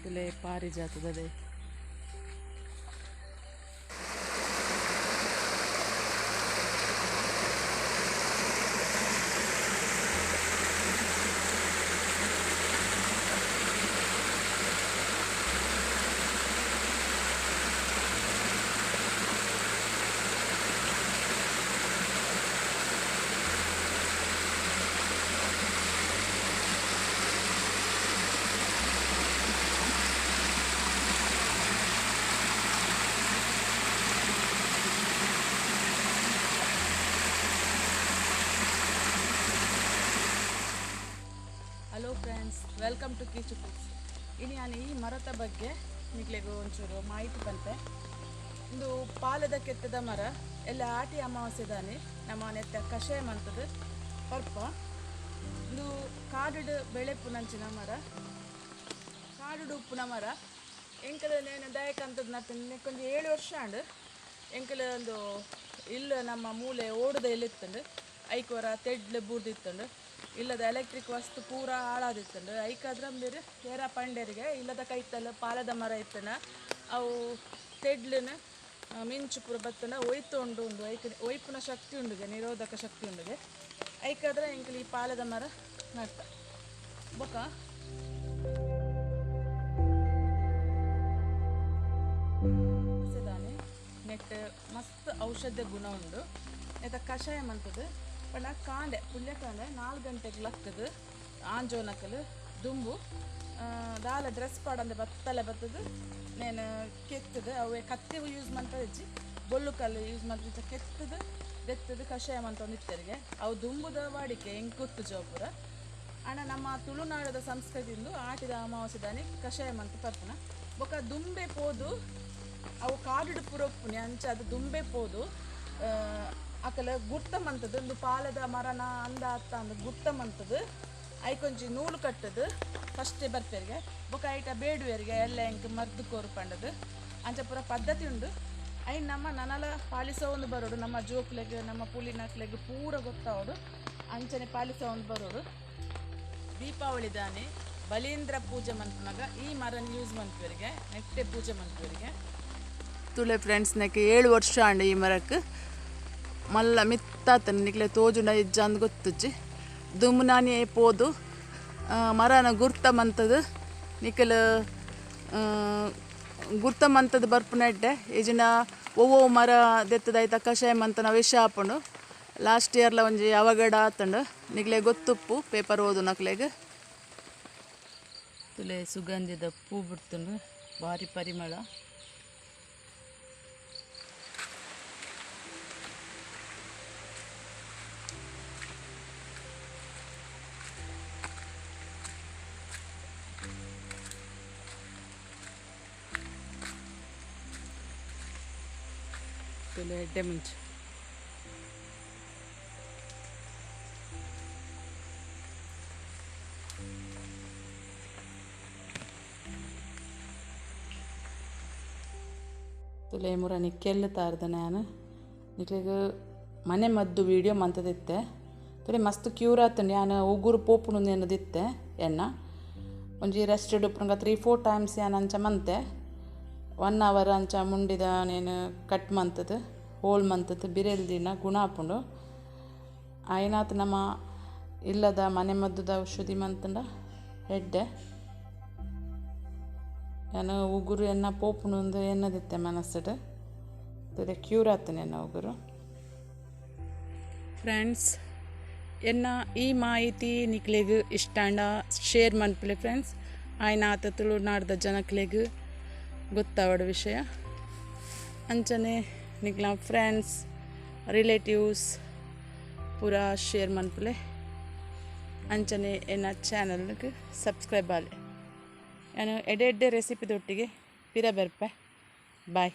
ತುಲೆ ಪಾರಿಜಾತದ hello friends, welcome to Kichu cooks. ಇನ್ನು ನಾನು ಈ ಮರದ ಬಗ್ಗೆ ನಿಗ್ಲೆಗು ಒಂಚೂರು ಮಾಹಿತಿ ಬಂತೆ. ಇಂದು ಪಾಲದ ಕೆತ್ತದ ಮರ ಎಲ್ಲ ಆಟಿ ಅಮಾವಾಸ್ಯೆ ದಾನೆ ನಮ್ಮ ನೆತ್ತ ಕಷಾಯ ಮಂತದ ಪರ್ಪ. ಇಂದು ಕಾಡುಡು ಬೆಳೆಪುನಂಚಿನ ಮರ, ಕಾಡುಡು ಉಪ್ಪುನ ಮರ. ಎಂಕಲ ನೇನು ದಾಯಕ ಅಂತದ ನಟ್ಟು ಕೊಂಚ 7 ವರ್ಷ ಆಂಡು. ಎಂಕಲ ಒಂದು ಇಲ್ಲ ನಮ್ಮ ಮೂಲೆ ಓಡದ ಎಲ್ಲಿತ್ತಂಡು ಐಕೋರ ತೆಡ್ಲು ಬೂರ್ದಿತ್ತಂಡು, ಇಲ್ಲದ ಎಲೆಕ್ಟ್ರಿಕ್ ವಸ್ತು ಪೂರ ಹಾಳಾದಿತ್ತಂಡು. ಐಕಾದ್ರೆ ಬೇರೆ ಏರ ಪಂಡೇರಿಗೆ ಇಲ್ಲದ ಕೈತಲ್ಲ ಪಾಲದ ಮರ ಇತ್ತನ ಅವು ತೆಡ್ಲನ ಮಿಂಚು ಪೂರ ಬತ್ತನ ಒಯ್ತು ಉಂಡು ಉಂಡು ಐಕ್ ಒಯ್ಪುನ ಶಕ್ತಿ ಉಂಡುಗೆ, ನಿರೋಧಕ ಶಕ್ತಿ ಉಂಡುಗೆ. ಐಕಾದ್ರೆ ಎಂಕಲ್ ಈ ಪಾಲದ ಮರ ನಟ್ಟ ಬೊಕ ನೆಟ್ ಮಸ್ತ್ ಔಷಧ ಗುಣ ಉಂಡು. ನೆತ್ತ ಕಷಾಯ ಮಂತದ್ದು ಪಂಡ ಕಾಂಡೆ ಪುಳ್ಯ ಕಾಂಡೆ 4 ಗಂಟೆಗೆ ಲಕ್ಕದು ಆಂಜೋನಕಲು ದುಂಬು ದಾಲ ಡ್ರೆಸ್ ಪಾಡಂದೆ ಬತ್ತಲೆ ಬತ್ತದು ನೇನು ಕೆತ್ತದು. ಅವೇ ಕತ್ತಿ ಯೂಸ್ ಮಂತ ಹೆಚ್ಚಿ ಬೊಲ್ಲು ಕಲ್ಲು ಯೂಸ್ ಮಂತ ಕೆತ್ತದು ದೆತ್ತದು ಕಷಾಯ ಮಂತ ಇತ್ತರಿಗೆ ಅವು ದುಂಬುದ ವಾಡಿಕೆ ಹೆಂಗೆ ಗೊತ್ತು ಜೋಪುರ. ಅಣ್ಣ ನಮ್ಮ ತುಳುನಾಡದ ಸಂಸ್ಕೃತಿಯಿಂದ ಆಟಿದ ಅಮಾವಾಸ್ಯದಾನೆ ಕಷಾಯ ಮಂತ ಪರ್ಪುನ ಬೊಕ ದುಂಬೆ ಪೋದು ಅವು ಕಾಡುಡು ಪುರೊಪ್ಪುನಿ ಅಂಚ ಅದು ದುಂಬೆ ಪೋದು ಅಕಲ ಗುರ್ತ ಮಂತದ್ದು ಒಂದು ಪಾಲದ ಮರನ ಅಂದ ಅತ್ತ ಅಂದ ಗುರ್ತ ಮಂತದ್ದು. ಐಕೊಂಚಿ ನೂಲು ಕಟ್ಟದು ಫಸ್ಟೇ ಬರ್ಪೇರಿಗೆ ಬೊಕ ಐಟ ಬೇಡುವೆರಿಗೆ ಎಲ್ಲ ಎಂಕ್ ಮದ್ದು ಕೋರು ಪಂಡದು ಅಂಚ ಪೂರ ಪದ್ಧತಿ ಉಂಡು. I ನಮ್ಮ ನನಲ ಪಾಲಿಸೋ ಒಂದು ಬರೋಡು, ನಮ್ಮ ಜೋಕ್ಲೆಗ್ ನಮ್ಮ ಪುಲಿನಕ್ಲೆಗ್ ಪೂರ ಗೊತ್ತಾವಡು ಅಂಚನೆ ಪಾಲಿಸೋ ಒಂದು ಬರೋಡು. ದೀಪಾವಳಿ ದಾನೆ ಬಲೀಂದ್ರ ಪೂಜೆ ಮನ್ಪುನಾಗ ಈ ಮರನ ಯೂಸ್ ಮನ್ಪುವರಿಗೆ, ನೆಟ್ಟೆ ಪೂಜೆ ಮನ್ಪುವರಿಗೆ. ತುಳೆ ಫ್ರೆಂಡ್ಸ್ ನೆಕ್ಕೆ 7 ವರ್ಷ ಆಂಡು ಈ ಮರಕ್ಕೆ ಮಲ್ಲ ಮಿತ್ತಾತನ ನಿಕ್ಲೆ ತೋಜುಂಡ ಇಜ್ಜ ಅಂದ್ ಗೊತ್ತುಜ್ಜಿ. ದುಮ್ನಾನಿ ಪೋದು ಮರನ ಗುರ್ತ ಮಂತದು ನಿಕಲ್ ಗುರ್ತ ಮಂತದ್ದು ಬರ್ಪುನ ಎಡ್ಡೆ. ಈಜಿನ ಒವ್ವೋ ಮರ ದೆತ್ತದಾಯ್ತ ಕಷಾಯ ಮಂತನ ವಿಷ ಆಪುಂಡು. ಲಾಸ್ಟ್ ಇಯರ್ಲ ಒಂಜಿ ಅವಗಡ ಆತಂಡು ನಿಕ್ಲೆ ಗೊತ್ತುಪ್ಪು ಪೇಪರ್ ಓದು ನಕ್ಲೆಗ್. ತುಲೆ ಸುಗಂಧದ ಪೂ ಬಿಡ್ತುಂಡು, ಭಾರಿ ಪರಿಮಳ. ತುಲೆ ಎಡ್ಡೆ ಮುಂಚೆ ತುಲೆ ಮುರ ನಿಕ್ಕೆಲ್ಲ ತಾರ್ದ ನಾನು ನಿಕ್ಲೆಗ್ ಮನೆ ಮದ್ದು ವೀಡಿಯೋ ಮಂತದಿತ್ತೆ. ತುಲೆ ಮಸ್ತ್ ಕ್ಯೂರ್ ಆತಂಡು. ಯಾನ್ ಉಗುರು ಪೋಪುನು ಎನ್ನದಿತ್ತೆ ಎಣ್ಣ ಒಂಜಿ ರೆಸ್ಟ್ ಉಪ್ಪುನಗ 3-4 ಟೈಮ್ಸ್ ಯಾನ್ ಅಂಚ ಮಂತೆ. 1 ಅವರ್ ಅಂಚ ಮುಂಡಿದ ನೇನು ಕಟ್ ಮಂತದ್ದು ಹೋಲ್ ಮಂತದ್ದು ಬಿರೆಲ್ ದಿನ ಗುಣ ಆಪುಂಡು. ಆಯ್ನಾತ್ ನಮ್ಮ ಇಲ್ಲದ ಮನೆ ಮದ್ದುದ ಔಷಧಿ ಮಂತಂಡ ಎಡ್ಡೆ. ನಾನು ಉಗುರು ಎನ್ನ ಪೋಪುನು ಒಂದು ಎನ್ನದಿತ್ತೆ ಮನಸ್ಸಿಡು ತುಲೆ ಕ್ಯೂರ್ ಆತನೆ ಎನ್ನ ಉಗುರು. ಫ್ರೆಂಡ್ಸ್ ಎನ್ನ ಈ ಮಾಹಿತಿ ನಿಕ್ಲೆಗ್ ಇಷ್ಟಾಂಡ ಶೇರ್ ಮನ್ಪುಲೆ ಫ್ರೆಂಡ್ಸ್. ಆಯ್ನಾತ ತುಳುನಾಡ್ದ ಜನಕ್ಲೆಗ್ ಗೊತ್ತಾವಡ ವಿಷಯ. ಅಂಚನೆ ನಿಕ್ಲ ಫ್ರೆಂಡ್ಸ್ ರಿಲೇಟಿವ್ಸ್ ಪೂರ ಶೇರ್ ಮನ್ಪುಲೆ. ಅಂಚನೆ ಎನ್ನ ಚಾನಲ್ಗೆ ಸಬ್ಸ್ಕ್ರೈಬ್ ಆಲೆ. ನಾನು ಎಡೆ ಎಡ್ಡೆ ರೆಸಿಪಿ ದೊಟ್ಟಿಗೆ ಪಿರ ಬರ್ಪೆ. ಬಾಯ್.